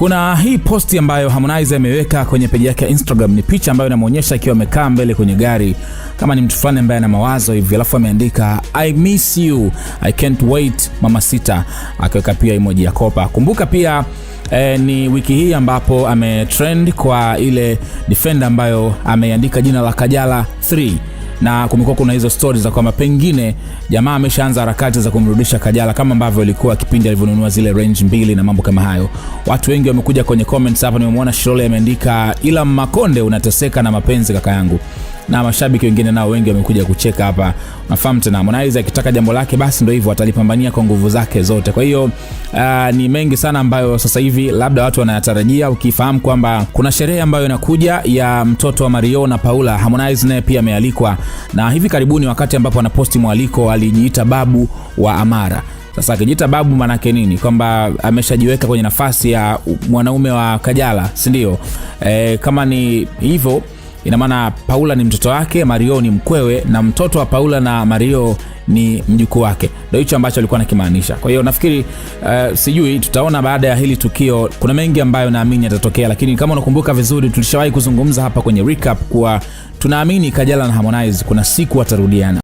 Kuna hii posti ambayo Harmonize ameweka kwenye peji yake ya Instagram. Ni picha ambayo inamuonyesha akiwa amekaa mbele kwenye gari kama ni mtu fulani ambaye ana mawazo hivi, alafu ameandika "I miss you, I can't wait mama sita", akaweka pia emoji ya kopa. Kumbuka pia ni wiki hii ambapo ametrend kwa ile Defender ambayo ameandika jina la Kajala 3, na kumekuwa kuna hizo stories za kwamba pengine jamaa ameshaanza harakati za kumrudisha Kajala kama ambavyo ilikuwa kipindi alivyonunua zile Range mbili na mambo kama hayo. Watu wengi wamekuja kwenye comments hapa, nimemwona Shirole ameandika, "Ila Makonde unateseka na mapenzi kaka yangu", na mashabiki wengine nao wengi wamekuja kucheka hapa. Nafahamu tena Harmonize akitaka jambo lake basi ndio hivyo, atalipambania kwa nguvu zake zote. Kwa hiyo ni mengi sana ambayo sasa hivi labda watu wanayatarajia, ukifahamu kwamba kuna sherehe ambayo inakuja ya mtoto wa Mario na Paula. Harmonize naye pia amealikwa, na hivi karibuni wakati ambapo anaposti mwaliko alijiita babu wa Amara. Sasa akijiita babu manake nini? Kwamba ameshajiweka kwenye nafasi ya mwanaume wa Kajala, si ndio? Kama ni hivyo, ina maana Paula ni mtoto wake, Mario ni mkwewe, na mtoto wa Paula na Mario ni mjukuu wake. Ndio hicho ambacho alikuwa anakimaanisha. Kwa hiyo nafikiri sijui tutaona baada ya hili tukio, kuna mengi ambayo naamini yatatokea, lakini kama unakumbuka vizuri, tulishawahi kuzungumza hapa kwenye recap kuwa tunaamini Kajala na Harmonize kuna siku watarudiana.